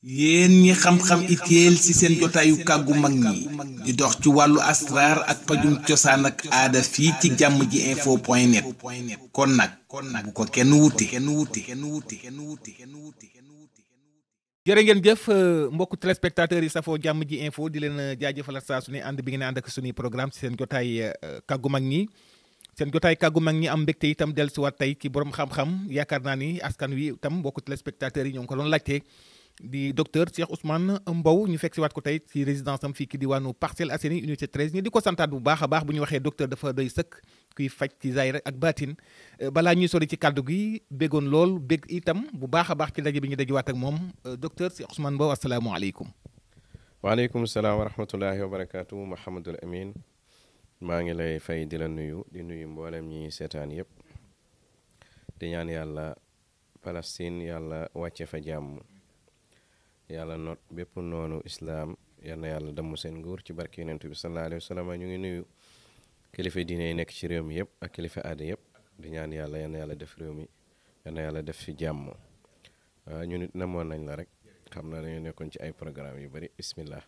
yéen ñi xam-xam itéel ci seen jotaayu kàggu mag ñi di dox ci wàllu asraar ak pajum cosaan ak aada fii ci jàmm ji info point net kon nag bu ko kenn wuti. jërë ngeen jëf mbokku téléspectateurs yi safoo jàmm ji info di leen jaajëfal saa su ne ànd bi ngeen ànd ak suñuy programme ci seen jotaay kàggu mag ñi seen jotaay kàggu mag ñi am mbégte itam dellusiwaat tey ci borom xam-xam yaakaar naa ni askan wi itam mbokku téléspectateurs yi ñoo ngi ko doon laajte di docteur Cheikh Ousmane Mbow ñu fekk si waat ko tey ci résidence am fii ki diwaanu Parcelles Assainies unité 13 ñu di ko santaat bu baax a baax bu ñu waxee docteur dafa doy sëkk kuy faj ci zaahir ak baatin balaa ñuy sori ci kàddu gi béggoon lool bégg itam bu baax a baax ci daje bi ñu dajewaat ak moom docteur Cheikh Ousmane Mbow asalaamaaleykum. waaleykum salaam wa rahmatullahi wa barakaatu Mouhamadul Amin maa ngi lay fay di la nuyu mboolem ñi seetaan yëpp di ñaan yàlla Palestine yàlla wàcce fa jàmm. yàlla not bépp noonu islaam yal na yàlla damm seen nguur ci barke yonent bi sallallahu alayhi wa sallam ñu ngi nuyu kilifa diine yi nekk ci réew mi yëpp ak kilifa aada yëpp di ñaan yàlla yal na yàlla def réew mi yal na yàlla def fi jàmm ñu nit namoon nañ la rek xam na dañu nekkoon ci ay programme yu bari bismillah.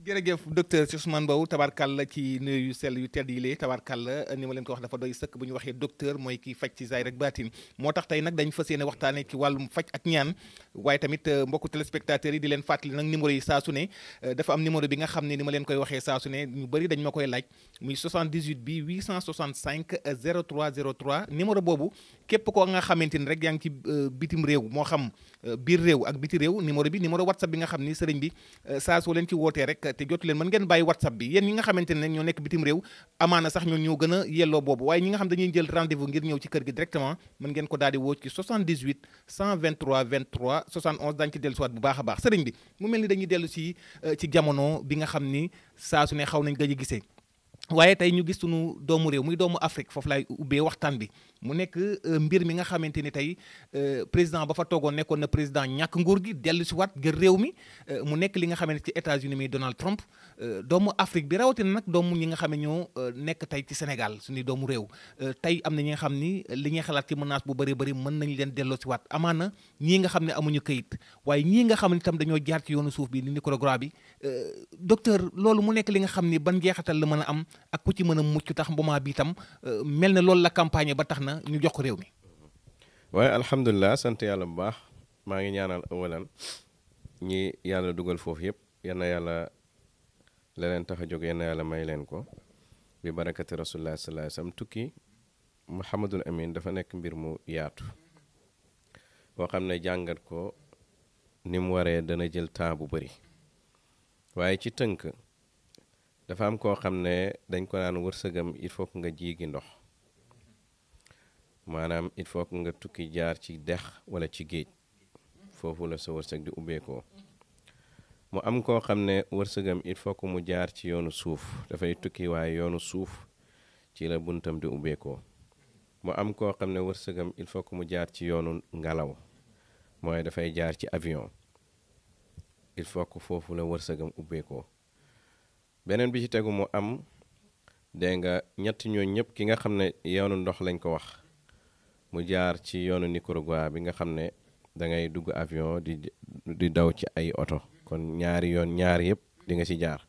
jërëjëf docteur Cheikh Ousmane Mbow tabarkàlla ci nuyu yu sell yu tedd yi lee tabarkàlla ni ma leen ko wax dafa doy sëkk bu ñu waxee docteur mooy kiy faj ci zaahir ak baatin moo tax tey nag dañ fas yéene waxtaane ci wàllum faj ak ñaan waaye tamit mbokku téléspectateurs yi di leen fàttali nag numéro yi saa su ne dafa am numéro bi nga xam ne ni ma leen koy waxee saa su ne ñu bëri dañ ma koy laaj muy 78 bi 865 03 03 numéro boobu képp ko nga xamante ni rek yaa ngi ci bitim réew moo xam biir réew ak biti réew numéro whatsapp bi nga xam ni sëriñ bi saa soo leen ci wootee rek te jotu leen mën ngeen bàyyi whatsapp bi yéen ñi nga xamante ne ñoo nekk bitim réew amaana sax ñoo gën a yelloo boobu waaye ñi nga xam dañuy jël rendez-vous ngir ñëw ci kër gi directement mën ngeen ko daal di woo ci 78 123 23 71 daañu ci dellusiwaat bu baax a baax sëriñ bi mu mel ni dañuy dellu ci jamono bi nga xam ni saa su ne xaw nañ gëj a gisee waaye tey ñu gis sunu doomu réew muy doomu Afrique foofu laay ubbee waxtaan bi mu nekk mbir mi nga xamante ni tey président ba fa toogoon nekkoon na président ñàkk nguur gi dellu si waat ngir réew mi mu nekk li nga xamante ci États-Unis muy Donald Trump doomu Afrique bi rawatina nag doomu ñi nga xam ne ñoo nekk tey ci Sénégal suñuy doomu réew tey am na ñi nga xam ni li ñuy xalaat ci menace bu bëri bëri mën nañ leen delloo si waat amaana ñii nga xam ne amuñu këyit waaye ñii nga xam ne itam dañoo jaar ci yoonu suuf bi ni Nicaragua bi docteur loolu mu nekk li nga xam ni ban jeexital la mën a am ak ku ci mën a mucc tax moment bi itam mel ne loolu la campagne ba tax na ñu jox ko réew mi. waaye alhamdulilah sant yàlla bu baax maa ngi ñaanal awalan ñi yàlla dugal foofu yëpp yal na yàlla la leen tax a jóg yal na yàlla may leen ko bi barakati rasulullah sallallahu alayhi wasallam tukki Mouhamadul Amin dafa nekk mbir mu yaatu boo xam ne jàngat ko ni mu waree dana jël temps bu bëri waaye ci tënk dafa am koo xam ne dañ ko naan wërsëgam il faut que nga jiigi ndox maanaam il faut que nga tukki jaar ci dex wala ci géej foofu la sa wërsëg di ubbeekoo mu am koo xam ne wërsëgam il faut que mu jaar ci yoonu suuf dafay tukki waaye yoonu suuf ci la buntam di ubbeekoo mu am koo xam ne wërsëgam il faut que mu jaar ci yoonu ngelaw mooy dafay jaar ci avion il faut que foofu la wërsëgam ubbeekoo beneen bi ci tegu mu am dégg nga ñett ñooñu ñëpp ki nga xam ne yoonu ndox lañ ko wax mu jaar ci yoonu Nicaragua bi nga xam ne da ngay dugg avion di daw ci ay oto kon ñaari yoon ñaar yëpp di nga ci jaar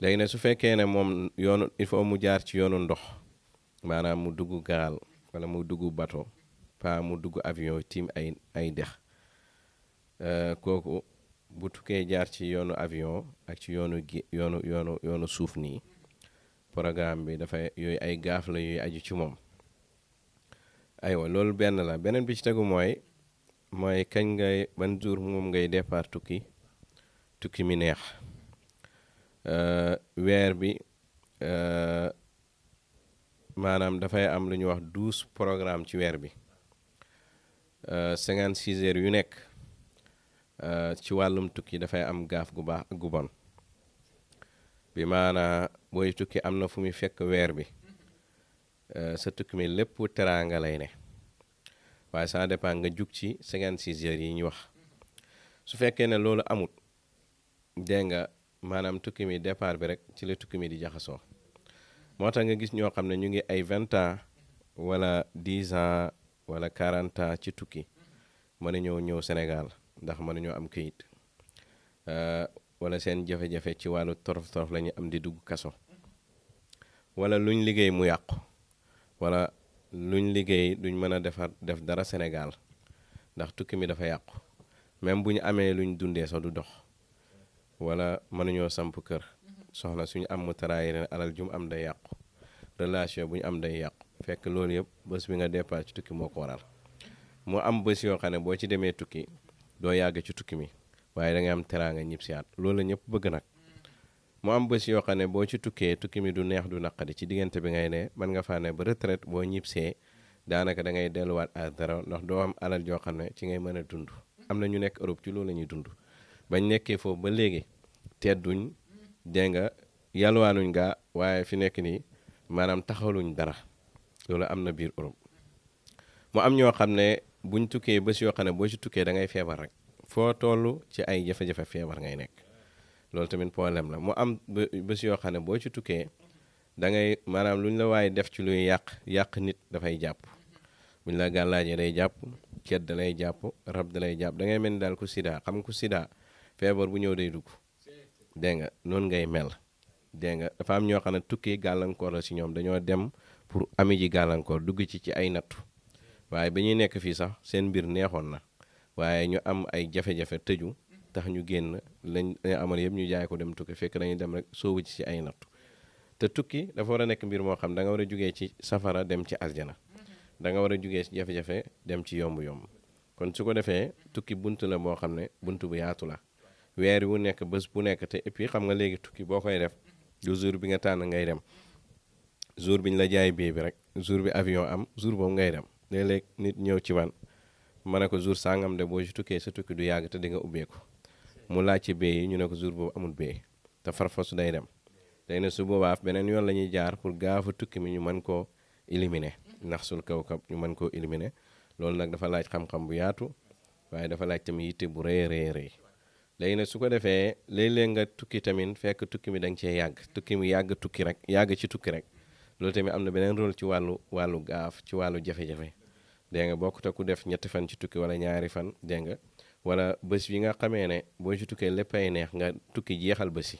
léegi ne su fekkee ne moom yoonu il faut mu jaar ci yoonu ndox maanaam mu dugg gaal wala mu dugg bateau pas mu dugg avion tiim ay dex kooku bu tukkee jaar ci yoonu avion ak ci yoonu suuf nii programme bi dafay yooyu ay gaaf la yooyu aju ci moom aywa loolu benn la beneen bi ci tegu mooy kañ ngay ban jour moom ngay départ tukki mi neex weer bi maanaam dafay am lu ñuy wax 12 programme ci weer bi 56 heures yu nekk ci wàllum tukki dafay am gaaf gu baax ak gu bon bi maanaa booy tukki am na fu muy fekk weer bi sa tukki mi lépp teraanga lay ne waaye ça dépend nga jug ci 56 heures yi ñu wax su fekkee ne loolu amut dégg nga maanaam tukki mi départ bi rek ci la tukki mi di jaxasoo moo tax nga gis ñoo xam ne ñu ngi ay 20 ans wala 10 ans wala 40 ans ci tukki mën a ñëw Sénégal ndax mënuñoo am këyit wala seen jafe-jafe ci wàllu torof-torof la ñu am di dugg kaso wala luñ liggéey mu yàqu wala luñ liggéey duñ mën a def dara Sénégal ndax tukki mi dafa yàqu même bu ñu amee luñ dundee sax du dox wala mënuñoo samp kër soxna suñu am mu taraay alal jum am day yàqu relation bu ñu am day yàqu fekk loolu yëpp bés bi nga départ ci tukki moo ko waral mu am bés yoo xam ne boo ci demee tukki doo yàgg ci tukki mi waaye da ngay am teraanga ñib siyaat loolu la ñëpp bëgg nag mu am bés yoo xam ne boo ci tukkee tukki mi du neex du naqadi ci diggante bi ngay ne mën nga faa ne ba retraite boo ñibsee daanaka da ngay delluwaat à zéro ndax doo am alal joo xam ne ci ngay mën a dund am na ñu nekk Europe ci loolu la ñuy dund bañ nekkee foofu ba léegi tedduñ dégg nga yalwaanuñ gaa waaye fi nekk nii maanaam taxaluñ dara loolu am na biir Europe mu am ñoo xam ne buñ tukkee bés yoo xam ne boo ci tukkee da ngay feebar rek foo toll ci ay jafe-jafe feebar ngay nekk loolu tamit problème la mu am bés yoo xam ne boo ci tukkee da ngay maanaam luñ la waaye def ci luy yàq nit dafay jàpp buñ la gàllaajee day jàpp cet da lay jàpp rab da lay jàpp da ngay mel ni daal ku sida xam nga ku sida feebar bu ñëw day dugg dégg nga noonu ngay mel dégg nga dafa am ñoo xam ne tukki gàllankoor la si ñoom dañoo dem pour ami ji gàllankoor dugg ci ay nattu waaye ba ñuy nekk fii sax seen mbir neexoon na waaye ñu am ay jafe-jafe tëju tax ñu génn lañ amal yëpp ñu jaay ko dem tukki fekk dañuy dem rek soobu ci ay nattu te tukki dafa war a nekk mbir moo xam da nga war a jugee ci safara dem ci aljana da nga war a jugee ci jafe-jafe dem ci yomb-yomb kon su ko defee tukki bunt la boo xam ne bunt bu yaatu la weer wu nekk bés bu nekk te et puis xam nga léegi tukki boo koy def du jour bi nga tànn ngay dem jour bi ñu la jaay bii bi rek jour bi avion am jour boobu ngay dem léeg-léeg nit ñëw ci man ma ne ko jour sangam de boo ci tukkee sa tukki du yàgg te di nga ubbeeku mu laaj ci bee yi ñu ne ko jour boobu amul bee te farfos day dem tey ne su boobaa beneen yoon la ñuy jaar pour gaafa tukki mi ñu mën koo éliminer ndax sul kawkab ñu mën koo éliminer loolu nag dafa laaj xam-xam bu yaatu waaye dafa laaj tamit yitte bu rëy rëy léegi nag su ko defee léeg-léeg nga tukki tamit fekk tukki mi da nga cee yàgg tukki mi yàgg tukki rek yàgg ci tukki rek loolu tamit am na beneen rôle ci wàllu gaaf ci wàllu jafe-jafe dégg nga bokkut ak ku def ñetti fan ci tukki wala ñaari fan dégg nga wala bés yi nga xamee ne boo ci tukkee léppay neex nga tukki jeexal bés yi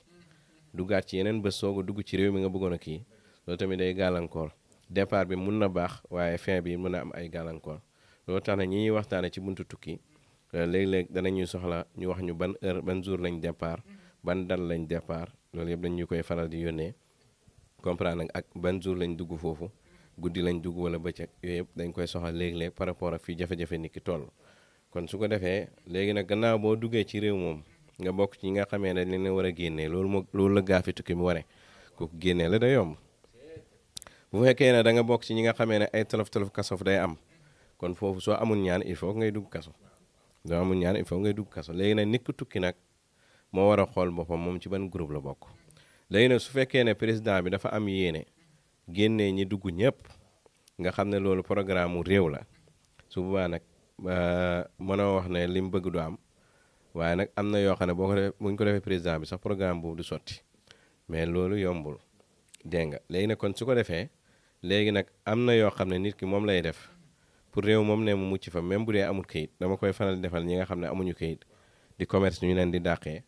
duggaat ci yeneen bés soog a dugg ci réew mi nga bëggoon a kii loolu tamit day gàllankoor départ bi mun na baax waaye fin bi mën na am ay gàllankoor loolu tax na ñi ñuy waxtaane ci buntu tukki léeg-léeg danañuy soxla ñu wax ñu ban heure ban jour lañ départ ban dal lañ départ loolu yëpp dañ ñu koy faral di yónnee comprendre ak ban jour lañ dugg foofu guddi lañ dugg wala bëccëg yooyu yëpp dañ koy soxla léeg-léeg par rapport ak fii jafe-jafe nit ki toll kon su ko defee léegi nag gannaaw boo duggee ci réew moom nga bokk ci ñi nga xamee ne dañ leen war a génnee loolu la gaafi tukki mi ware kooku génnee la day yomb bu fekkee ne da nga bokk ci ñi nga xamee ne ay tolof-tolof kasof day am kon foofu soo amul ñaan il faut ngay dugg kaso soo amul ñaan il faut ngay dugg kaso léegi nag nit ku tukki nag moo war a xool boppam moom ci ban groupe la bokk léegi nag su fekkee ne président bi dafa am yéene génnee ñi dugg ñëpp nga xam ne loolu programme mu réew la su boobaa nag mënoo wax ne li mu bëgg du am waaye nag am na yoo xam ne boo ko defee bu ñu ko defee président bi sax programme boobu du sotti mais loolu yombul dégg nga léegi nag kon su ko defee léegi nag am na yoo xam ne nit ki moom lay def pour réew moom ne mu mucc fa même bu dee amul kayit dama koy faral defal ñi nga xam ne amuñu kayit di commerce ñu leen di dàqee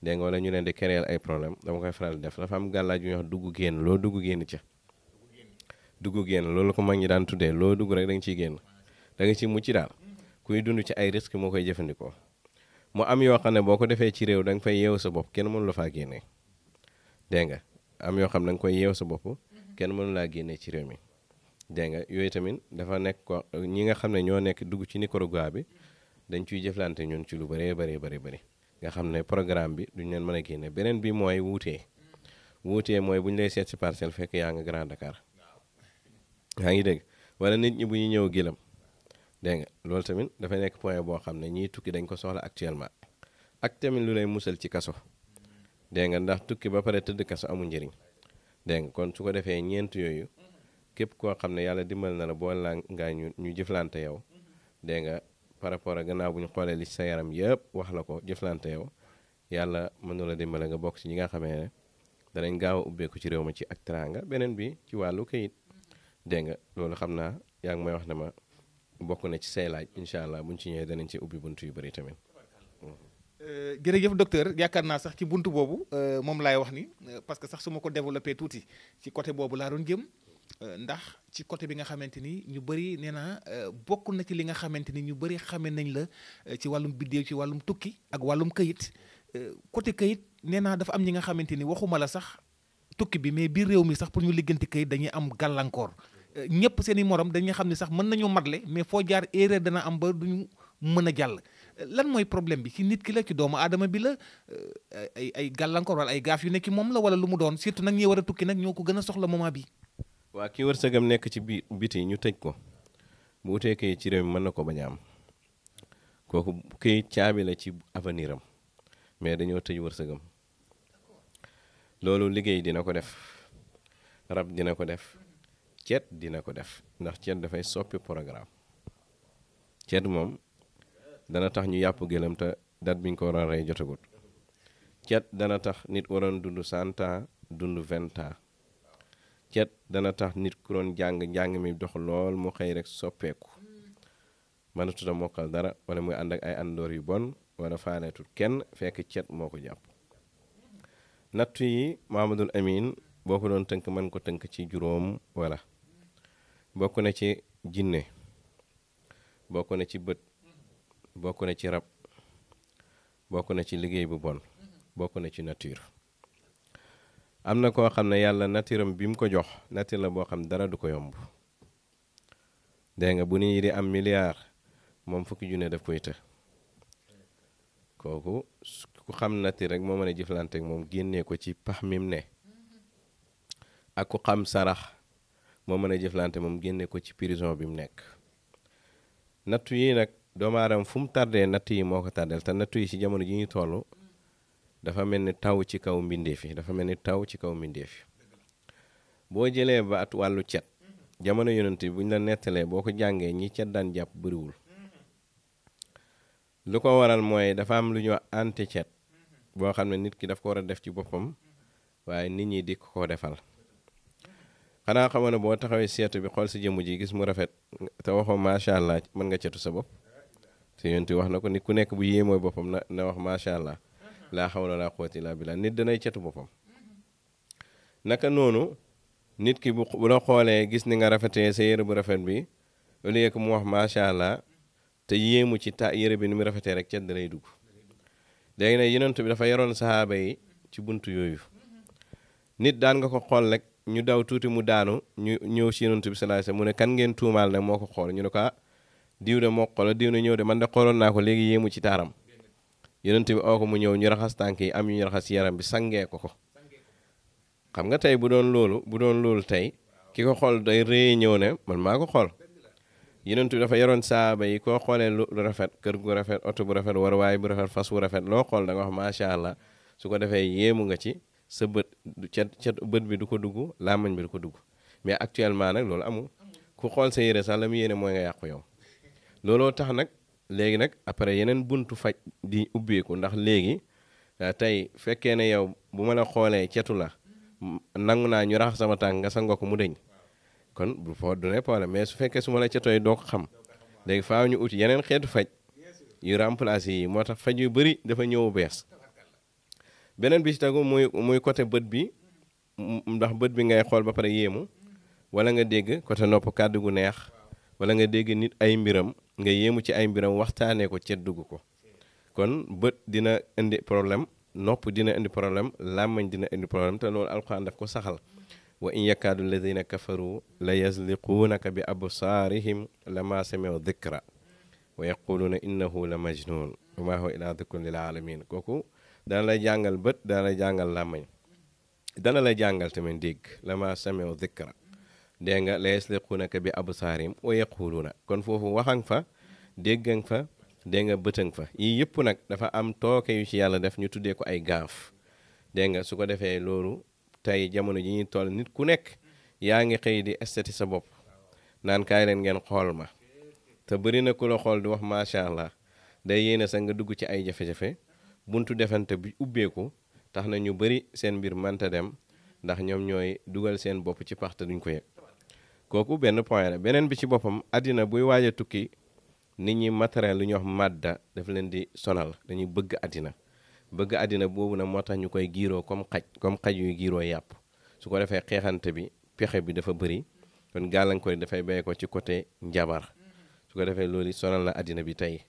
dégg nga wala ñu leen di créer ay problème dama koy faral def dafa am gàllaaj yu ñuy wax dugg génn loo dugg génn ca dugg génn loolu ko mag ñi daan tuddee loo dugg rek da nga ciy génn da nga ciy mucc daal kuy dund ci ay risque moo koy jëfandikoo mu am yoo xam ne boo ko defee ci réew da nga fay yeewu sa bopp kenn mënu la faa génnee dégg nga am yoo xam ne da nga koy yeewu sa bopp kenn mënu laa génnee ci réew mi dégg nga yooyu tamit dafa nekk ko ñi nga xam ne ñoo nekk dugg ci Nicaragua bi dañ ciy jëflante ñun ci lu bëree bëri nga xam ne programme bi duñ leen mën a génne beneen bi mooy wuutee mooy bu ñu lay seet si parcelle fekk yaa nga Grand Dakar yaa ngi dégg wala nit ñi bu ñu ñëw Gueulem dégg nga loolu tamit dafa nekk point boo xam ne ñiy tukki dañ ko soxla actuellement ak tamit lu lay musal ci kaso dégg nga ndax tukki ba pare tëdd kaso amul njëriñ dégg nga kon su ko defee ñeent yooyu képp koo xam ne yàlla dimbal na la boo la ngaa ñu jëflante yow dégg nga par rapport ak gannaaw bu ñu xoolee li sa yaram yëpp wax la ko jëflante yow yàlla mën na la dimbale nga bokk ci ñi nga xamee ne danañ gaaw a ubbeeku ci réew mi ci ak teraanga beneen bi ci wàllu kayit dégg nga loolu xam naa yaa ngi may wax ne ma bokk na ci say laaj incha allah buñ ci ñëwee danañ ci ubbi bunt yu bëri tamit. jërëjëf docteur yaakaar naa sax ci buntu boobu moom laay wax ni parce que sax su ma ko développé tuuti ci côté boobu laa doon jëm ndax ci côté bi nga xamante ni ñu bëri nee naa bokk na ci li nga xamante ni ñu bëri xame nañ la ci wàllum biddéew ci wàllum tukki ak wàllum këyit côté këyit nee naa dafa am ñi nga xamante ni waxuma la sax tukki bi mais biir réew mi sax pour ñu ligganti këyit dañuy am gàllankoor ñëpp seen i morom dañuy xam ne sax mën nañoo matle mais foo jaar erreur dana am ba duñu mën a jàll lan mooy problème bi ci nit ki la ci doomu aadama bi la ay gàllankoor wala ay gaaf yu nekk moom la wala lu mu doon surtout nag ñi war a tukki nag ñoo ko gën a soxla moment bi waa ki wërsëgam nekk ci biti ñu tëj ko bu wutee këyit ci réew mi mën na ko bañ a am kooku këyit caabi la ci avenir am mais dañoo tëj wërsëgam loolu liggéey dina ko def rab dina ko def ceet dina ko def ndax ceet dafay soppi programme ceet moom dana tax ñu yàpp gëlëm te date biñ ko waroon rey jotagut ceet dana tax nit waroon dund 100 ans dund 20 ans ceet dana tax nit ku doon njàng mi dox lool mu xëy rek soppeeku mënatut a mokkal dara wala muy ànd ak ay àndoor yu bon wala faaleetul kenn fekk ceet moo ko jàpp nattu yi Mahamadul Amin boo ko doon tënk mën ko tënk ci juróom wala bokk na ci jinne bokk na ci bët bokk na ci rab bokk na ci liggéey bu bon bokk na ci nature am na koo xam ne yàlla naturam bi mu ko jox nature la boo xam dara du ko yomb dégg nga bu nit ñi di am milliard moom fukki junne daf koy të kooku ku xam nature rek moo mën a jëflante ak moom génnee ko ci pax mi mu ne ak ku xam sarax moo mën a jëflante moom génne ko ci prison bi mu nekk nattu yi nag doomu aadama fu mu tardee natt yi moo ko tardeel te nattu yi ci jamono ji ñu toll dafa mel ni taw ci kaw mbindeef yi dafa mel ni taw ci kaw mbindeef yi boo jëlee ba at wàllu cet jamono yonent bi bu ñu la nettalee boo ko jàngee ñi cet daan jàpp bëriwul lu ko waral mooy dafa am lu ñuy wax anti cet boo xam ne nit ki daf ko war a def ci boppam waaye nit ñi di ko defal xanaa xamoon ne boo taxawee seetu bi xool si jëmm ji gis mu rafet te waxoo macha allah mën nga cetu sa bopp te yonent wax na ko nit ku nekk bu yéemooy boppam na wax macha allah laa hawla laa quwwata illaa billaah nit danay cetu boppam naka noonu nit ki bu la xoolee gis ni nga rafetee sa yére bu rafet bi au lieu que mu wax macha allah te yéemu ci yére bi ni mu rafetee rek cet dalay dugg léegi nag yonent bi dafa yoroon sahaaba yi ci buntu yooyu nit daan nga ko xool rek ñu daw tuuti mu daanu ñu ñëw ci yonent bi sallallahu alayhi wasallam mu ne kan ngeen tuumaal nag moo ko xool ñu ne ko diw de moo xool diw de ñëw de man de xooloon naa ko léegi yéemu ci taaram yonent bi oo ko mu ñëw ñu raxas tànk yi am ñu raxas yaram bi sangee ko xam nga tey bu doon loolu tey ki ko xool day rëy ñëw ne man maa ko xool yonent bi dafa yoroon saaba yi koo xoolee lu rafet kër gu rafet oto bu rafet waruwaay bu rafet fas bu rafet loo xool da nga wax macha allah su ko defee yéemu nga ci sa bët cet bët bi du ko dugg làmmañ bi du ko dugg mais actuellement nag loolu amul ku xool sa yére sax la mu yéene mooy nga yàqu yow looloo tax nag léegi nag après yeneen buntu faj di ubbeeku ndax léegi tey fekkee ne yow bu ma la xoolee cetu la nangu naa ñu rax sama tànk nga sangoo ko mu deñ kon bu foo du ne problème mais su fekkee su ma la cetooy doo ko xam léegi faaw ñu uti yeneen xeetu faj yu remplacer yi moo tax faj yu bëri dafa ñëw bees beneen bi ci tegu muy côté bët bi ndax bët bi ngay xool ba pare yéemu wala nga dégg côté nopp kàddu gu neex wala nga dégg nit ay mbiram nga yéemu ci ay mbiram waxtaanee ko cet dugg ko kon bët dina indi problème nopp dina indi problème làmmañ dina indi problème te loolu alxuraan daf ko saxal wa in yakaadu alladina kafaru la yazliquunaka bi absaarihim lama sami'u dhikra wa yaquluuna innahu la majnun wa ma huwa illa dhikrun lil alamin kooku dana lay jàngal bët dana lay jàngal làmmañ dana lay jàngal tamit dégg lama sami'u dhikra dégg nga la yazliquunaka bi absaarihim wa yaquluuna kon foofu waxang fa déggang fa dégg nga bëtëng fa yii yëpp nag dafa am tooke yu ci yàlla def ñu tuddee ko ay gaaf dégg nga su ko defee loolu tey jamono ji ñuy toll nit ku nekk yaa ngi xëy di estati sa bopp naan kaay leen ngeen xool ma te bëri na ku la xool di wax macha allah day yéene sax nga dugg ci ay jafe-jafe buntu defante bi ubbeeku tax na ñu bëri seen mbir mënta dem ndax ñoom ñooy dugal seen bopp ci pax te duñ ko yëg kooku benn point la beneen bi ci boppam àddina buy waaj a tukki nit ñi matériel lu ñuy wax madda daf leen di sonal dañuy bëgg àddina boobu nag moo tax ñu koy giiroo comme xaj yuy giiroo yàpp su ko defee xeexante bi pexe bi dafa bëri kon gàllankoor dafay béye ko ci côté njabar su ko defee loolu sonal na àddina bi tey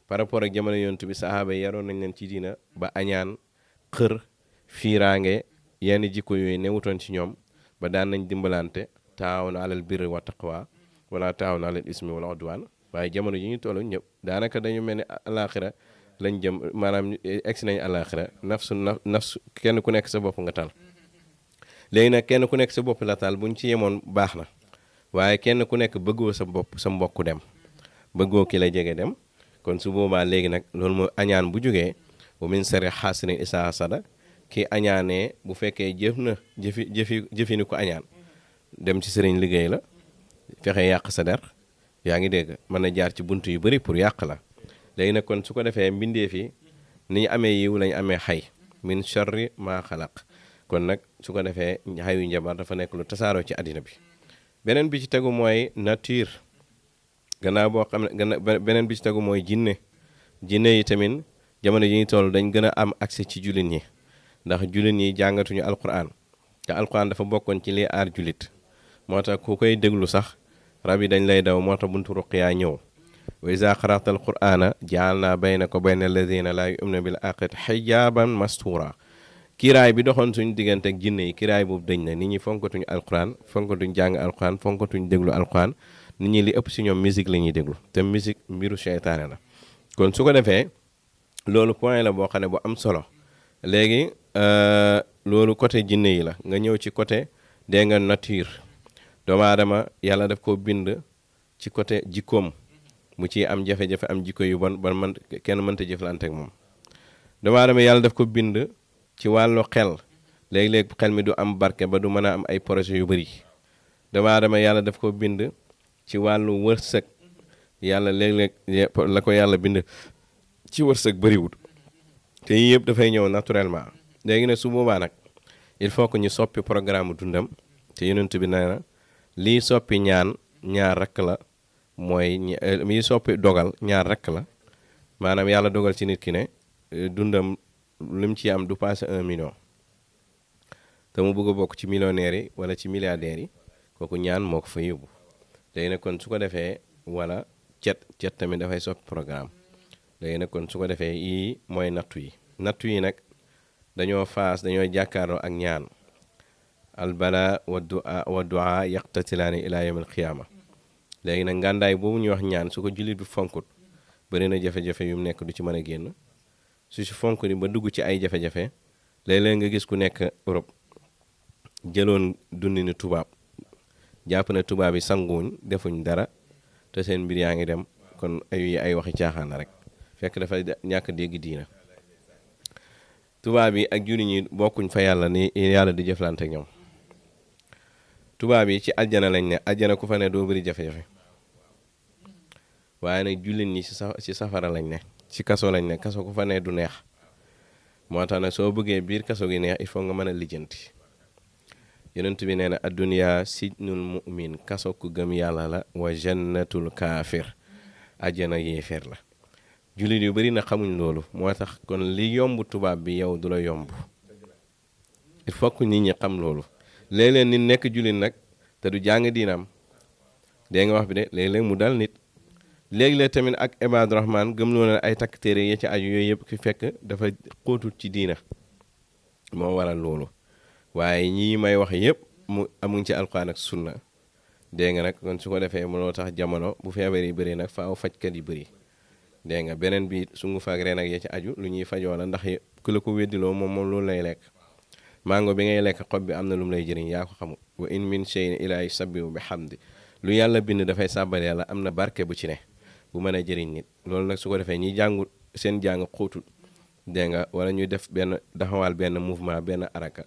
par rapport ak jamono yonent bi sahaaba yi yaroon nañ leen ci diina ba añaan xër fiiraange yenn jikko yooyu newutoon ci ñoom ba daan nañ dimbalante taawuna alal birri wa taqwa wala taawuna alal ismi wala udwaan waaye jamono yi ñu toll ñëpp daanaka dañu mel ni alaxira lañ jëm maanaam egsi nañ alaxira nafsu kenn ku nekk sa bopp nga tal léegi nag kenn ku nekk sa bopp la tal buñ ci yemoon baax na waaye kenn ku nekk bëggoo sa bopp sa mbokku dem bëggoo ki la jege dem kon su boobaa léegi nag loolu mooy añaan bu jógee bu min sari xaasirin isaa hasada ki añaanee bu fekkee jëfi ni ko añaan dem ci sëriñ liggéey la fexe yàq sa der yaa ngi dégg mën na jaar ci bunt yu bëri pour yàq la léegi nag kon su ko defee mbindeef yi ni ñu amee yiw lañu amee xay min sharri maa xalaq kon nag su ko defee xayu njabar dafa nekk lu tasaaroo ci àddina bi beneen bi ci tegu mooy nature gannaaw boo xam ne beneen bi ci tegu mooy jinne yi tamit jamono yi ñu toll dañ gën a am accès ci jullit ñi ndax jullit ñi jàngatuñu alquran te alquran dafa bokkoon ci liy aar jullit moo tax ku koy déglu sax rab yi dañ lay daw moo tax buntu ruqyaa ñëw wa iza qara'ta alqur'ana ja'alna baynaka wa bayna alladhina la yu'minuna bil akhirati hijaban mastura kiiraay bi doxoon suñu diggante ak jinne yi kiiraay boobu dañ na nit ñi fonkatuñu alquran fonkatuñ jàng alquran fonkatuñ déglu alquran nit ñi li ëpp si ñoom musique la ñuy déglu te musique mbiru seytaane la kon su ko defee loolu point la boo xam ne bu am solo léegi loolu côté jinne yi la nga ñëw ci côté dee nga nature doomu aadama yàlla daf ko bind ci côté jikkoom mu ci am jafe-jafe am jikko yu bon man kenn mënta jëflante ak moom doomu aadama yàlla daf ko bind ci wàllu xel léegi-léegi xel mi du am barke ba du mën a am ay projet yu bëri doomu aadama yàlla daf ko bind ci wàllu wërsëg yàlla léeg-léeg la ko yàlla bind ci wërsëg bëriwul te yii yëpp dafay ñëw naturellement léegi nag su boobaa nag il faut que ñu soppi programme dundam te yonent bi nee na lii soppi ñaar rekk la mooy mii soppi dogal ñaar rekk la maanaam yàlla dogal ci nit ki ne dundam lim ci am du passé 1 million te mu bëgg a bokk ci millionnaires yi wala ci milliardaires yi kooku ñaan moo ko fa yóbbu léegi nag kon su ko defee wala cet tamit dafay soppi programme léegi nag kon su ko defee yii mooy nattu yi nag dañoo jàkkaarloo ak ñaan albala wa du'a yaqtatilaani ila yawm alqiyaama léegi nag ngàndaay boobu ñuy wax ñaan su ko jullit bi fonkut bëri na jafe-jafe yu mu nekk du ci mën a génn su si fonk ni ba dugg ci ay jafe-jafe léeg-léeg nga gis ku nekk Europe jëloon dundi ni tubaab jàpp na tubaab yi sanguwuñ defuñ dara te seen mbir yaa ngi dem kon ay waxi caaxaan la rek fekk dafa ñàkk dégg diina tubaab yi ak jullit ñi bokkuñ fa yàlla ni yàlla di jëflante ak ñoom tubaab yi ci aljana lañ ne aljana ku fa ne doo bëri jafe-jafe waaye nag jullit ñi ci safara lañ ne ci kaso lañ ne kaso ku fa ne du neex moo tax nag soo bëggee biir kaso gi neex il faut nga mën a lijjanti yonent bi nee na adduniya sijnul mu'min kaso ku gëm yàlla la wa jannatul kaafir aljana yéeféer la jullit yu bari na xamuñ loolu moo tax kon li yomb tubaab bi yow du la yomb il faut que nit ñi xam loolu léeg-léeg nit nekk jullit nag te du jàng diinam dégg nga wax bi de léeg-léeg mu dal nit léeg-léeg tamit ak ibaadu rahmaan gëm loo na ay takk téere ya ci aju yooyu yëpp ki fekk dafa xóotul ci diina moo waral loolu waaye ñii may wax yëpp mu amuñ ci alquran ak sunna dégg nga nag kon su ko defee mënoo tax jamono bu feebar yi bëri nag faaw fajkat yi bëri dégg nga beneen bi sungu faak reen ak ya ci aju lu ñuy fajoo la ndax ku la ko weddiloo moom loolu lay lekk mango bi ngay lekk xob bi am na lu mu lay jëriñ yaa ko xamul wa in min shay'in illaa yusabbihu bi hamdi lu yàlla bind dafay sàbbal yàlla am na barke bu ci ne bu mën a jëriñ nit loolu nag su ko defee ñi jàngu seen jàng xóotul dégg nga wala ñu def benn daxawaal benn mouvement benn araka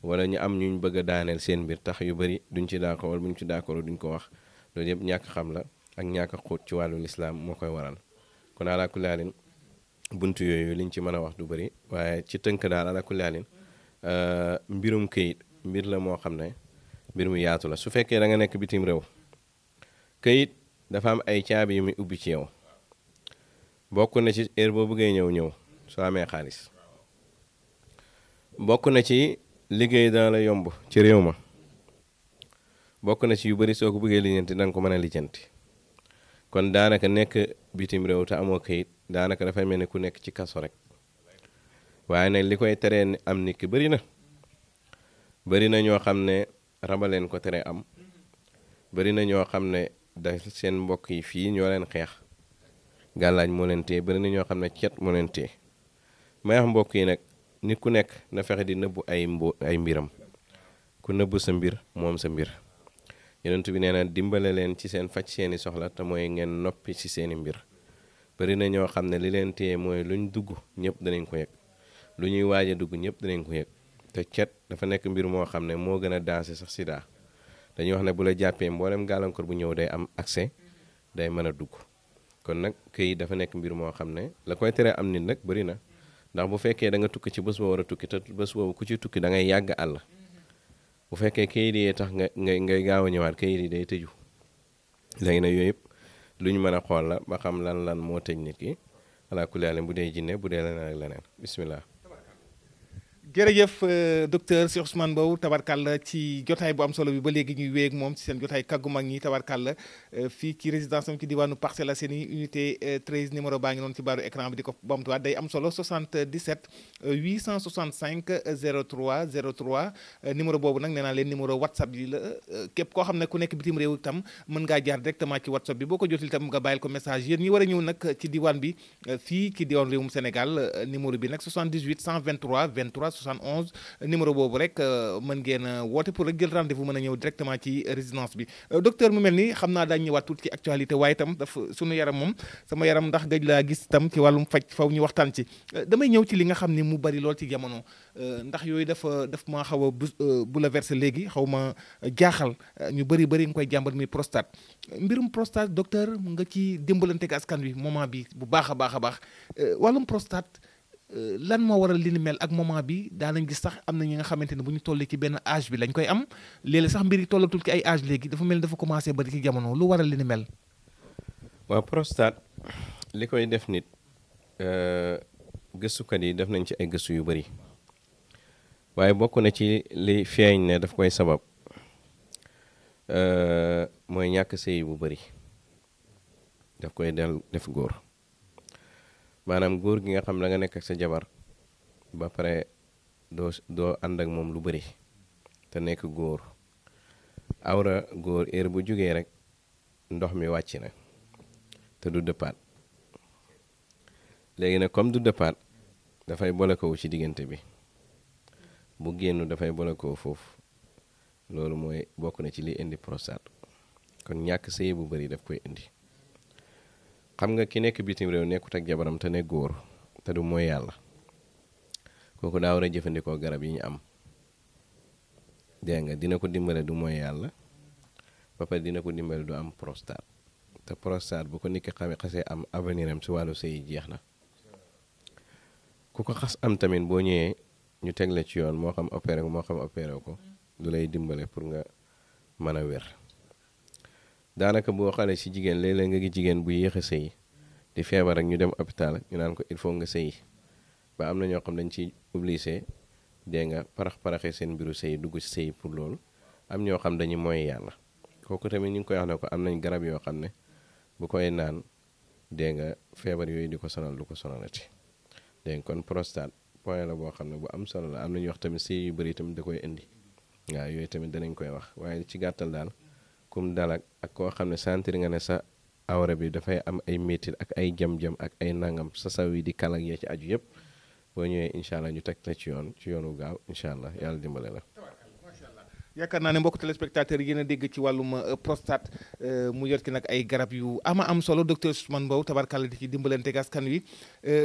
wala ñu am ñu bëgg a daaneel seen mbir tax yu bëri duñ ci d'accord wala buñ ci d'accord duñ ko wax loolu yëpp ñàkk xam la ak ñàkk xóot ci wàllu lislaam moo koy waral kon ala kulli haalin buntu yooyu liñ ci mën a wax du bëri waaye ci tënk daal ala kulli haalin mbirum këyit mbir la moo xam ne mbir mu yaatu la su fekkee da nga nekk bitim réew këyit dafa am ay caabi yu muy ubbi ci yow bokk na ci heure boo bëggee ñëw soo amee xaalis bokk na ci liggéey dana la yomb ci réew ma bokk na ci yu bari soo ko bëggee lijjanti danga ko mën a lijjanti kon daanaka nekk bitim réew te amoo kayit daanaka dafay mel ni ku nekk ci kaso rek waaye nag li koy teree am nit ki bëri na ñoo xam ne rabaleen ko tere am bëri na ñoo xam ne da seen mbokk yi fii ñoo leen xeex gàllaaj moo leen téye bëri na ñoo xam ne cet moo leen téye may wax mbokk yi nag nit ku nekk na fexe di nëbbu ay mbiram ku nëbbu sa mbir moom sa mbir yonent bi nee na dimbale leen ci seen faj seeni soxla te mooy ngeen noppi ci seeni mbir bëri na ñoo xam ne li leen téye mooy luñ dugg ñëpp danañ ko yëg lu ñuy waaj a dugg ñëpp danañ ko yëg te cet dafa nekk mbir moo xam ne moo gën a dansé sax sida dañuy wax ne bu la jàppee mboolem gàllankoor bu ñëw day am accès day mën a dugg kon nag këyit dafa nekk mbir moo xam ne la koy tere am nit nag bëri na ndax bu fekkee da nga tukki ci bés boo war a tukki te bés boobu ku ci tukki da ngay yàgg àll bu fekkee këyit yi tax ngay gaaw a ñëwaat këyit yi day tëju léegi nag yooyu yëpp lu ñu mën a xool la ba xam lan moo tëj nit ki ala kulli haal bu dee jinne bu dee leneen ak leneen bismillah. jërëjëf docteur Cheikh Ousmane Mbow tabarkàlla ci jotaay bu am solo bi ba léegi ñuy wéy ak moom ci seen jotaay kàggu mag ñi tabarkàlla fii ci résidence am ci diwaanu Parcelles Assainies unité 13 numéro baa ngi noonu ci baaru écran bi di ko bamtuwaat day am solo 77 865 03 03 numéro boobu nag nee naa leen numéro whatsapp yi la képp koo xam ne ku nekk bitim réew itam mën ngaa jaar directement ci whatsapp bi boo ko jotul itam nga bàyyil ko message yéen ñi war a ñëw nag ci diwaan bi fii ci diwaan réewum Sénégal numéro bi nag 78 123 23 71 numéro boobu rek mën ngeen woote pour rek jël rendez-vous mën a ñëw directement ci résidence bi docteur mu mel ni xam naa daañu ñëwaat tuuti ci actualité waaye itam dafa sunu yaram moom sama yaram ndax gëj laa gis itam ci wàllum faj faw ñu waxtaan ci damay ñëw ci li nga xam ni mu bari lool ci jamono ndax yooyu daf ma xaw a bouleversé léegi xaw ma jaaxal ñu bëri nga koy jàmbat muy prostate mbirum prostate docteur nga ci dimbalante ak askan wi moment bi bu baax a baax wàllum prostate lan moo waral li ni mel ak moment bi daanañ gis sax am na ñi nga xamante ne bu ñu tollee ci benn âge bi lañ koy am léeg-léeg sax mbir yi tollatul ci ay âge léegi dafa mel ni dafa commencé bari ci jamono lu waral li ni mel. waaw prostate li koy def nit gëstukat yi def nañ ci ay gëstu yu bari waaye bokk na ci li feeñ ne daf koy sabab mooy ñàkk sëy bu bari daf koy def góor. maanaam góor gi nga xam da nga nekk ak sa jabar ba pare doo ànd ak moom lu bari te nekk góor awra góor heure bu jógee rek ndox mi wàcc na te du dëppaat léegi nag comme du dëppaat dafay bolokewu ci diggante bi bu génn dafay bolokewu foofu loolu mooy bokk na ci li indi prostate kon ñàkk sëy bu bari daf koy indi xam nga ki nekk bitim réew nekkut ak jabaram te ne góor te du mooy yàlla kooku daa war a jëfandikoo garab yi ñu am dégg nga dina ko dimbale du mooy yàlla ba pare dina ko dimbale du am prostate te prostate bu ko nit ki xasee am avenir am si wàllu sëy jeex na ku ko xas am tamit boo ñëwee ñu teg la ci yoon moo xam opéré ko moo xam opéré ko du lay dimbale pour nga mën a wér daanaka boo xale ci jigéen léeg-léeg nga gi jigéen bu yéex a sëy di feebar rek ñu dem hôpital ñu naan ko il faut nga sëy ba am na ñoo xam dañ ci obligé dégg nga paraxee seen mbiru sëy dugg ci sëy pour loolu am ñoo xam dañuy mooy yàlla kooku tamit ñu ngi koy wax ne ko am nañ garab yoo xam ne bu koy naan dégg nga feebar yooyu di ko sonal du ko sonalati dégg nga kon prostate point la boo xam ne bu am solo la am na ñuy wax tamit sëy yu bëri tamit da koy indi waaw yooyu tamit danañ koy wax waaye ci gàttal daal kum dalak ak koo xam ne sentir nga ne sa awra bi dafay am ay métit ak ay jam-jam ak ay nangam sa saw yi di kalak yee ci aju yëpp boo ñëwee incha allah ñu teg la ci yoonu gaaw incha allah yàlla dimbale la. yaakaar naa ne mbokk téléspectateurs yi yéen a dégg ci wàllum prostate mu yor ci nag ay garab yu am solo docteur Ousmane Mbow tabarkàlla di ci dimbalante askan wi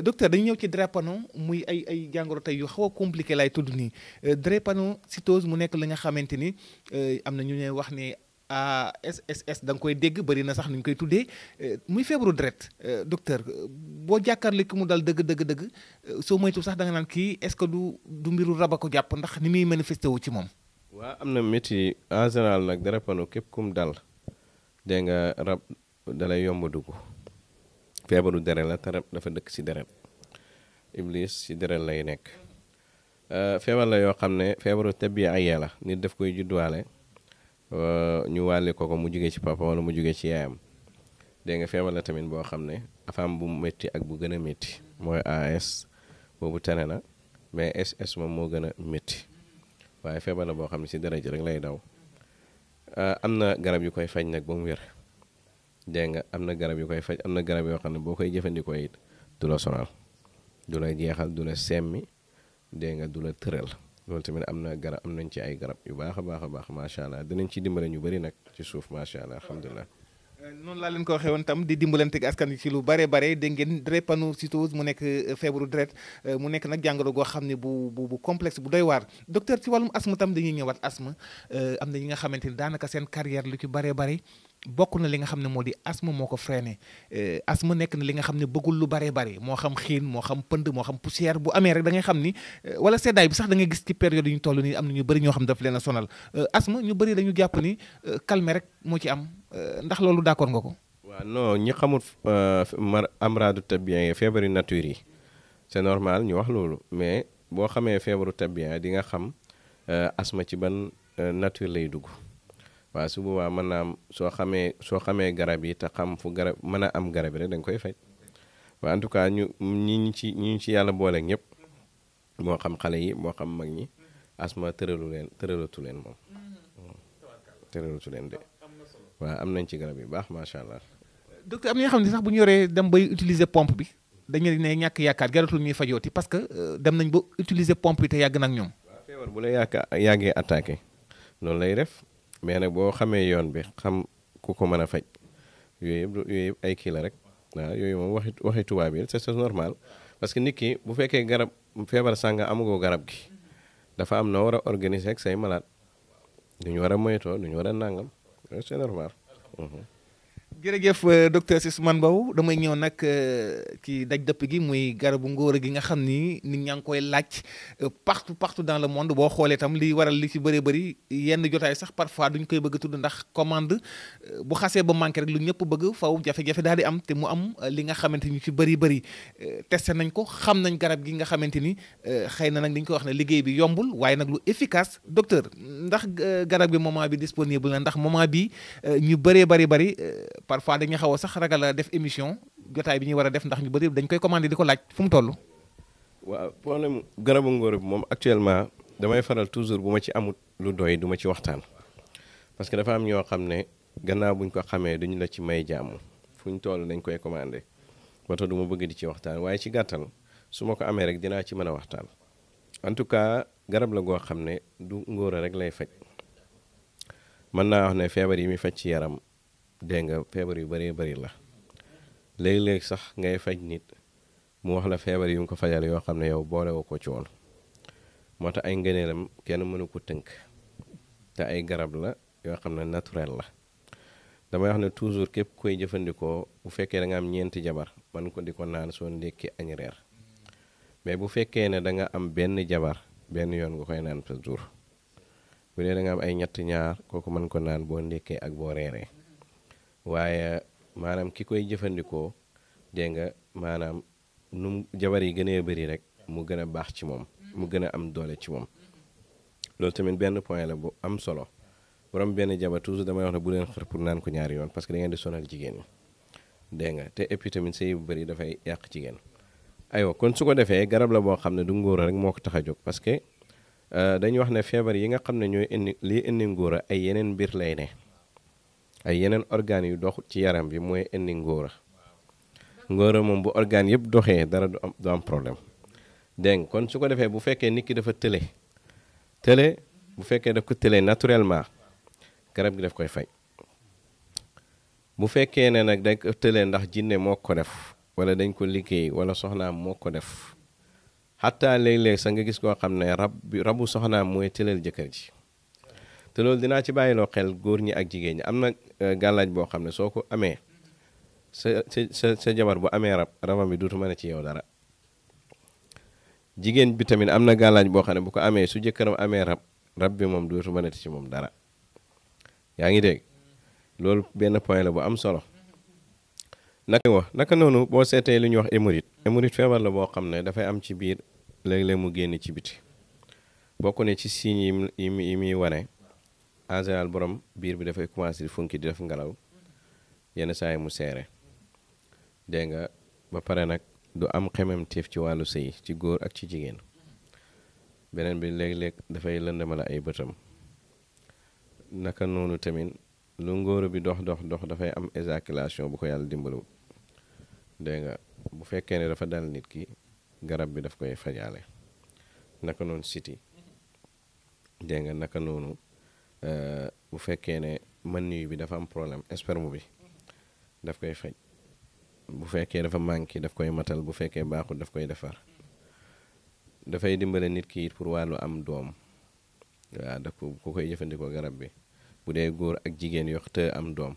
docteur dañu ñëw ci drépano muy ay jàngoro tey yu xaw a compliqué lay tudd nii drépanocytose mu nekk li nga xamante ni am na ñu ñuy wax ne ASS da nga koy dégg bëri na sax nu ñu koy tuddee muy feebaru deret docteur boo jàkkaarloo ki mu dal dëgg soo moytu sax da nga naan kii est-ce que du mbiru rab a ko jàpp ndax ni muy manifesté wu ci moom. waaw am na métti en général nag drépano képp kum dal dégg nga rab dalay yomb dugg feebaru deret la te dafa dëkk ci deret iblis ci deret lay nekk feebar la yoo xam ne feebaru tabiiya la nit daf koy judduwaale ñu wàlli ko mu jugee ci papa wala mu jugee ci yaayam dégg nga feebar la tamit boo xam ne dafa am bu métti ak bu gën a métti mooy AS boobu tane na mais SS moom moo gën a métti waaye feebar la boo xam ne ci deret ji rek lay daw am na garab yu koy faj nag ba mu wér dégg nga am na garab yu koy faj am na garab yoo xam ne boo koy jëfandikoo it du la sonal du la jeexal du la semmi dégg nga du la tëral loolu tamit am na garab am nañ ci ay garab yu baax a baax a baax macha allah dinañ ci dimbale ñu bëri nag ci suuf macha allah alhamdulilah. noonu laa leen ko waxee woon tam di dimbalante ak askan wi ci lu bare bare dégg ngeen drépanocytose mu nekk feebaru deret mu nekk nag jàngoro goo xam ne bu complexe bu doy waar docteur ci wàllum asthme tam dañuy ñëwaat asthme am na ñi nga xamante ni daanaka seen carrière lu ci bare bare bokk na li nga xam ne moo di asthme moo ko freiné asthme nekk na li nga xam ne bëggul lu bare bare moo xam xiin moo xam pënd moo xam poussière bu amee rek da ngay xam ni wala seddaay bi sax da ngay gis ci période yi ñu toll nii am na ñu bëri ñoo xam daf leen a sonal asthme ñu bëri dañu jàpp ni calmer rek moo ci am ndax loolu d'accord nga ko. waaw non ñi xamul amraadu tabiya feebaru nature yi c'est normal ñu wax loolu mais boo xamee feebaru tabiya di nga xam asthme ci ban nature lay dugg. waaw su boobaa mën naa am soo xamee garab yi te xam fu garab mën a am garab yi rek da nga koy faj waaye en tout cas ñi ci yàlla boole ñëpp moo xam xale yi moo xam mag ñi asma tëralatu leen moom tëralatu leen de waaw am nañ ci garab yi baax macha allah. docteur am na ñoo xam ne sax bu ñu yoree dem bay utiliser pompe bi dañu ne ñàkk yaakaar jaratul ñuy fajooti parce que dem nañ ba utiliser pompe bi te yàgg nag ñoom. waaw feebar bu la yàggee attaqué loolu lay def. mais nag boo xamee yoon bi xam ku ko mën a faj yooyu yëpp ay kii la rek waaw yooyu moom waxi tubaab yi c'est normal parce que nit ki bu fekkee garab feebar sànga amugoo garab gi dafa am noo war a organiser ak say malade du ñu war a moytoo du ñu war a nàngam c'est normal. jërëjëf docteur Ousmane Mbow damay ñëw nag ci daj dëpp gi muy garabu ngóora gi nga xam ni nit ñaa ngi koy laaj partout dans le monde boo xoolee itam li waral li ci bëree bëri yenn jotaay sax parfois duñ koy bëgg a tudd ndax commande bu xasee ba manqué rek lu ñëpp bëgg faw jafe-jafe daal di am te mu am li nga xamante ni ci bëri testé nañ ko xam nañ garab gi nga xamante ni xëy na nag li ñu ko wax ne liggéey bi yombul waaye nag lu efficace docteur ndax garab gi moment bi disponible na ndax moment bi ñu bëree bëri parfois dañuy xaw a sax ragal a def émission jotaay bi ñuy war a def ndax ñu bëri dañ koy commandé di ko laaj fu mu toll. waaw problème garabu ngóor bi moom actuellement damay faral toujours bu ma ci amut lu doy du ma ci waxtaan parce que dafa am ñoo xam ne gannaaw buñ ko xamee duñu la ci may jàmm fu ñu toll dañ koy commandé moo tax du ma bëgg di ci waxtaan waaye ci gàttal su ma ko amee rek dinaa ci mën a waxtaan en tout cas garab la goo xam ne du ngóor rek lay faj mën naa wax ne feebar yi muy faj ci yaram. dégg nga feebar yu bëree bëri la léeg-léeg sax ngay faj nit mu wax la feebar yu mu ko fajal yoo xam ne yow boole woo ko ci woon moo tax ay ngëneelam kenn mënu ko tënk te ay garab la yoo xam ne naturel la damay wax ne toujours képp koy jëfandikoo bu fekkee da nga am ñeenti jabar man ko di ko naan soo ndékki añ reer mais bu fekkee ne da nga am benn jabar benn yoon nga koy naan par jour bu dee da nga am ay ñett ñaar kooku mën ko naan boo ndékkee ak boo reeree waaye maanaam ki koy jëfandikoo dégg nga maanaam nu jabar yi gënee bëri rek mu gën a baax ci moom mu gën a am doole ci moom loolu tamit benn point la bu am solo borom benn jabar toujours damay wax ne bu leen xër pour naan ko ñaari yoon parce que da ngeen di sonal jigéen ñi dégg nga te et puis tamit sëy bu bëri dafay yàq jigéen aywa kon su ko defee garab la boo xam ne du ngóora rek moo ko tax a jóg parce que dañuy wax ne feebar yi nga xam ne ñooy indi ngóora ay yeneen mbir lay ne ay yeneen organes yu dox ci yaram bi mooy indi ngóora moom bu organe yëpp doxee dara du am problème dégg nga kon su ko defee bu fekkee nit ki dafa tële bu fekkee daf ko tële naturellement garab gi daf koy faj bu fekkee ne nag dañ ko tële ndax jinne moo ko def wala dañ ko liggéey wala soxnaam moo ko def xataa léeg-léeg sax nga gis koo xam ne rabu soxnaam mooy tëleel jëkkër ji te loolu dinaa ci bàyyiloo xel góor ñi ak jigéen ñi am na gàllaaj boo xam ne soo ko amee sa jabar bu amee rabam bi duutu mën a ci yow dara jigéen bi tamit am na gàllaaj boo xam ne bu ko amee su jëkkëram amee rab bi moom duutu mën a ci moom dara yaa ngi dégg loolu benn point la bu am solo naka noonu boo seetee li ñuy wax hémorroïde feebar la boo xam ne dafay am ci biir léeg-léeg mu génn ci biti bokk ne ci signes yi muy wane en général borom biir bi dafay commencé di funki di def ngelaw yenn saa yi mu seere dégg nga ba pare nag du am xememteef ci wàllu sëy ci góor ak ci jigéen beneen bi léeg-léeg dafay lëndamala ay bëtam naka noonu tamit lu ngóoro bi dox dafay am éjaculation bu ko yàlla dimbalu dégg nga bu fekkee ne dafa dal nit ki garab bi daf koy fajaale naka noonu siti dégg nga naka noonu bu fekkee ne mën bi dafa am problème sperme bi daf koy faj bu fekkee dafa manqué daf koy matal bu fekkee baaxul daf koy defar dafay dimbale nit ki it pour wàllu am doom waaw daf ku koy jëfandikoo garab bi bu dee góor ak jigéen yoo te am doom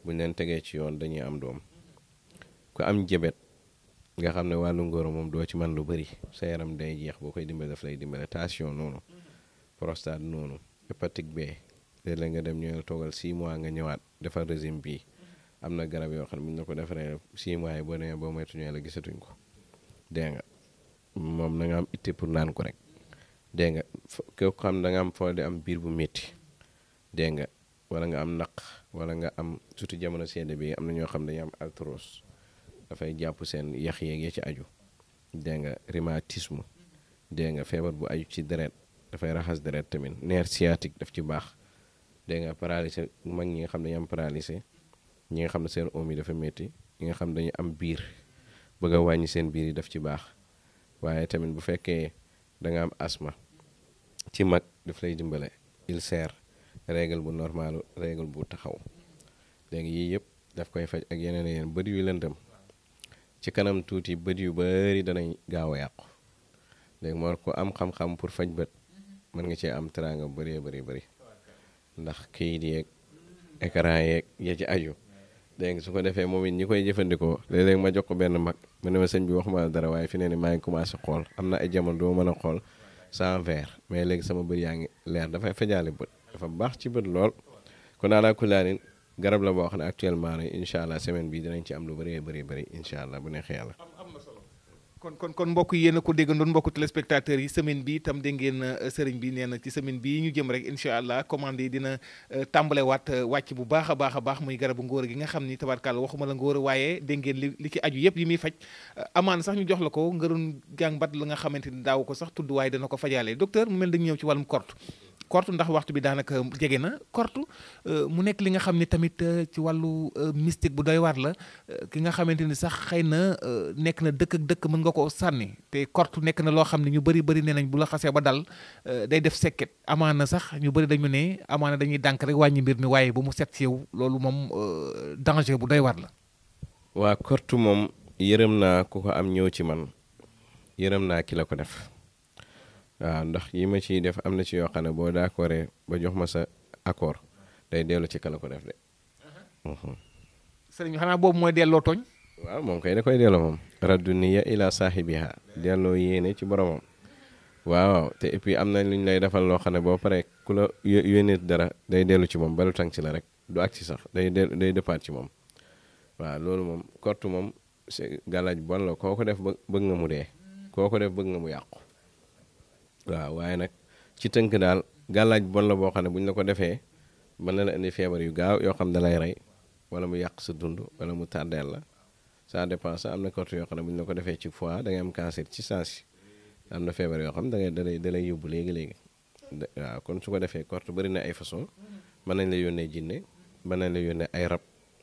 buñ leen tegee ci yoon dañuy am doom ku am jabet nga xam ne wàllu ngóoro moom doo ci man lu bëri sa yaram day jeex boo koy dimbale daf lay dimbale tension noonu prostate noonu hépatique B léeg-léeg nga dem ñu la toogal 6 mois nga ñëwaat defar régime bii am na garab yoo xam ne bu ñu la ko defaree 6 mois yi boo demee boo moytuñu la gisatuñ ko dégg nga moom na nga am itte pour naan ko rek dégg nga ko xam da nga am foo di am biir bu métti dégg nga wala nga am naq wala nga am surtout jamono sedd bi am na ñoo xam dañu am arthrose dafay jàpp seen yax yeeg ya ci aju dégg nga rhumatisme dégg nga feebar bu aju ci deret dafay raxas deret tamit nerf sciatique daf ci baax dégg nga paralysé mag ñi nga xam dañu am paralysé ñi nga xam ne seen oom yi dafa métti ñi nga xam dañu am biir bëgg a wàññi seen biir yi daf ci baax waaye tamit bu fekkee da nga am asma ci mag daf lay dimbale ulcère règle bu normal règle bu taxaw léegi yii yëpp daf koy faj ak yeneen yeneen bët yu lëndëm ci kanam tuuti bët yu bari danañ gaaw a yàqu léegi moo ko am xam-xam pour faj bët mën nga cee am teraanga bëree bëri ndax kayit yeeg écran yeeg ya ci aju dégg nga su ko defee moom it ñi koy jëfandikoo léeg-léeg ma jox ko benn mag mu ne ma sëñ bi waxuma dara waaye fi ne ni maa ngi commencé xool am na ay jamono doo mën a xool sans verre mais léegi sama bët yaa ngi leer dafay fajaale bët dafa baax ci bët lool kon daal kulaanin garab la boo xam ne actuellement ne incha allah semaine bi dinañ ci am lu bëri incha allah bu neexee yàlla. am na solo kon mbokk yi yéen a ko déggandoon mbokku téléspectateurs yi semaine bi itam dégg ngeen sëriñ bi nee na ci semaine bi ñu jëm rek incha allah commande yi dina tàmbalewaat wàcc bu baax a baax muy garabu ngóor gi nga xam ni tabarkàlla waxuma la ngóor waaye dégg ngeen li ci aju yëpp yi muy faj amaan sax ñu jox la ko ngërun jàngbat la nga xamante ni daaw ko sax tudd waaye dana ko fajaale docteur mu mel dañu ñëw ci wàllum korte ndax waxtu bi daanaka jege na korte mu nekk li nga xam ne tamit ci wàllu mystique bu doy waar la ki nga xamante ni sax xëy na nekk na dëkk ak dëkk mën nga ko sànni te korte nekk na loo xam ne ñu bëri nee nañ bu la xasee ba dal day def sekket amaana sax ñu bëri dañu ne amaana dañuy dànk rek wàññi mbir mi waaye ba mu set ci yow loolu moom danger bu doy waar la. waa korte moom yërëm naa ku ko am ñëw ci man yërëm naa ki la ko def. waaw ndax yi ma ciy def am na ci yoo xam ne boo d'accordé ba jox ma sa accord day dellu ci kala ko def de. sëriñ xanaa boobu mooy delloo tooñ. waaw moom kay da koy delloo moom. raddu niya ila saahibiha delloo yéene ci boromam. waaw te et puis am na lu ñu lay defal loo xam ne boo paree ku la yónnee dara day dellu ci moom balu tànk ci la rek du ak ci sax day départ ci moom. waaw loolu moom korte moom gàllaaj bon la koo ko def bëgg nga mu dee koo ko def bëgg nga mu yàqu. waaw waaye nag ci tënk daal gàllaaj bon la boo xam ne bu ñu la ko defee mën na la indi feebar yu gaaw yoo xam ne da lay rey wala mu yàq sa dund wala mu tàddeel la ça dépend sax am na korte yoo xam ne bu ñu la ko defee ci foie da ngay am cancer ci sens am na feebar yoo xam ne da lay yóbbu léegi waaw kon su ko defee korte bëri na ay façon mën nañ la yónnee jinne mën nañ la yónnee ay rab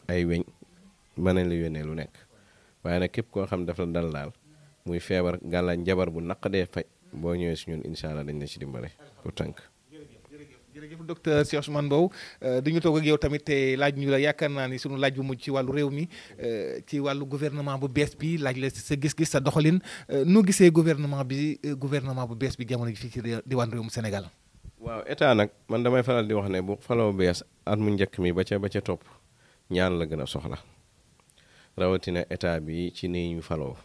ay weñ mën nañ la yónnee lu nekk waaye nag képp koo xam ne daf la dal daal muy feebar gàllaaj njabar bu naqadee faj boo ñëwee si ñun incha allah dañ la ci dimbale pour tënk. jërëjëf docteur Cheikh Ousmane Mbow duñu toog ak yow tamit te laaj ñu la yaakaar naa ni sunu laaj bu mujj ci wàllu réew mi ci wàllu gouvernement bu bees bi laaj la sa gis-gis sa doxalin noo gisee gouvernement bu bees bi jamono ji fii ci diwaan réewum Sénégal. waaw état nag man damay faral di wax ne bu faloo bees at mu njëkk mi ba ca topp ñaan la gën a soxla rawatina état bi ci nii ñu faloo.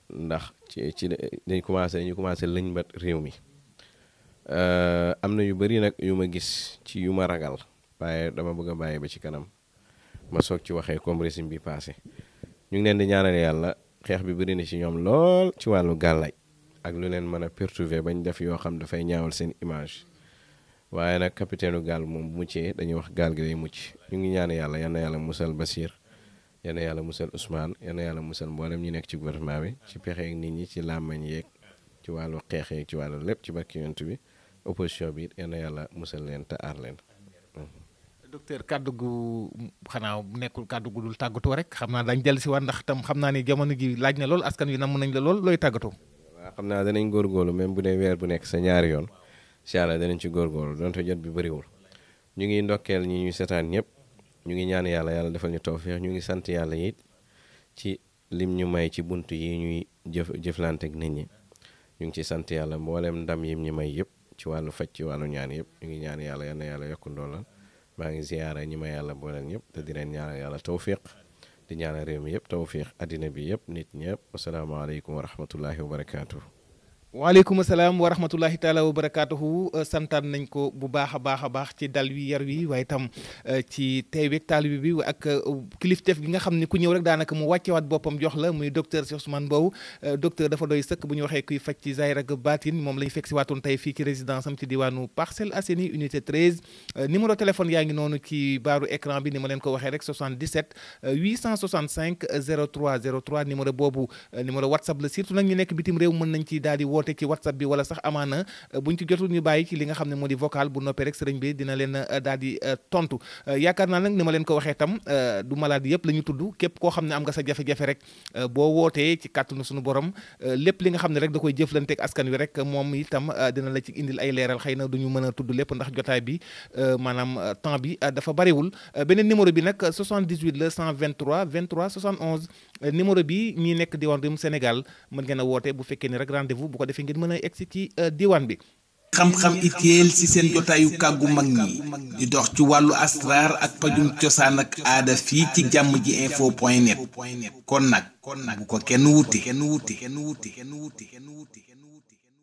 ndax ci dañu commencé lëñbat réew mi am na yu bari nag yu ma gis ci yu ma ragal waaye dama bëgg a bàyyi ba ci kanam ma soog ci waxee comme régime bi passé ñu ngi leen di ñaanal yàlla xeex bi bëri na ci ñoom lool ci wàllu gàllaaj ak lu leen mën a perturber bañ def yoo xam dafay ñaawal seen image waaye nag capitaine gaal moom bu muccee dañuy wax gaal gi day mucc ñu ngi ñaan yàlla yal na yàlla musal Basir yal na yàlla musal Ousmane yal na yàlla musal mboolem ñi nekk ci gouvernement bi ci pexeeg nit ñi ci làmmañ yeeg ci wàllu xeex yeeg ci wàllu lépp ci barki yonent bi opposition bi yal na yàlla musal leen te aar leen. docteur kàddu gu xanaa nekkul kàddu gu dul tàggatoo rek xam naa dañ dellu si waat ndax tam xam naa ni jamono gi laaj na lool askan wi namm nañ la lool looy tàggatoo. waaw xam naa danañ góorgóorlu même bu dee weer bu nekk sa ñaari yoon incha allah danañ ci góorgóorlu donte jot bi bëriwul ñu ngi ndokkeel ñi ñuy seetaan ñëpp ñu ngi ñaan yàlla defal ñu tawfeex ñu ngi sant yàlla it ci lim ñu may ci bunt yi ñuy jëflante ak nit ñi ñu ngi ci sant yàlla mboolem ndam yim ñu may yëpp ci wàllu faj ci wàllu ñaan yëpp ñu ngi ñaan yàlla yal na yàlla yokk ndoolal maa ngi ziyaara ñi ma yàlla booleel ñëpp te di leen ñaanal yàlla tawfiq di ñaanal réew mi yëpp tawfiq addina bi yëpp nit ñëpp asalaamaaleykum wa rahmatullahi wa barakaatu. waaleykum salaam wa rahmatullahi taala wa barakaatuhu santaan nañ ko bu baax a baax ci dal wi yar wi waaye itam ci teeweeg taalibi bi ak kilifteef gi nga xam ne ku ñëw rek daanaka mu wàccewaat boppam jox la muy docteur Cheikh Ousmane Mbow docteur dafa doy sëkk bu ñu waxee kuy faj ci zahir ak baatin moom la ñu fekk si waatoon tey fii ci résidence am ci diwaanu Parcelles Assainies unité 13 numéro téléphone yaa ngi noonu ci baaru écran bi ni ma leen ko waxee rek 77 865 03 03 numéro boobu numéro WhatsApp la surtout nag ñu nekk bitim réew mën nañ ci daal di woote ci WhatsApp bi wala sax amaana buñ ci jotul ñu bàyyi ci li nga xam ne moo di vocal bu noppee rek sëriñ bi dina leen daal di tontu yaakaar naa nag ni ma leen ko waxee tam du maladie yëpp la ñu tudd képp koo xam ne am nga sa jafe-jafe rek boo wootee ci kàttanu suñu borom lépp li nga xam ne rek da koy jëflanteeg askan wi rek moom itam dina la ci indil ay leeral xëy na duñu mën a tudd lépp ndax jotaay bi maanaam temps bi dafa bariwul beneen numéro bi nag 78 la 123 23 71 numéro bi ñi nekk diwaan réewum Sénégal mën ngeen a woote bu fekkee ni rek rendez-vous bu ko defee ngeen mën a egsi ci diwaan bi. xam-xam itteel ci seen jotaayu kàggu mag ñi di dox ci wàllu asraar ak pajum cosaan ak aada fii ci jàmm ji info.net kon nag bu ko kenn wuti.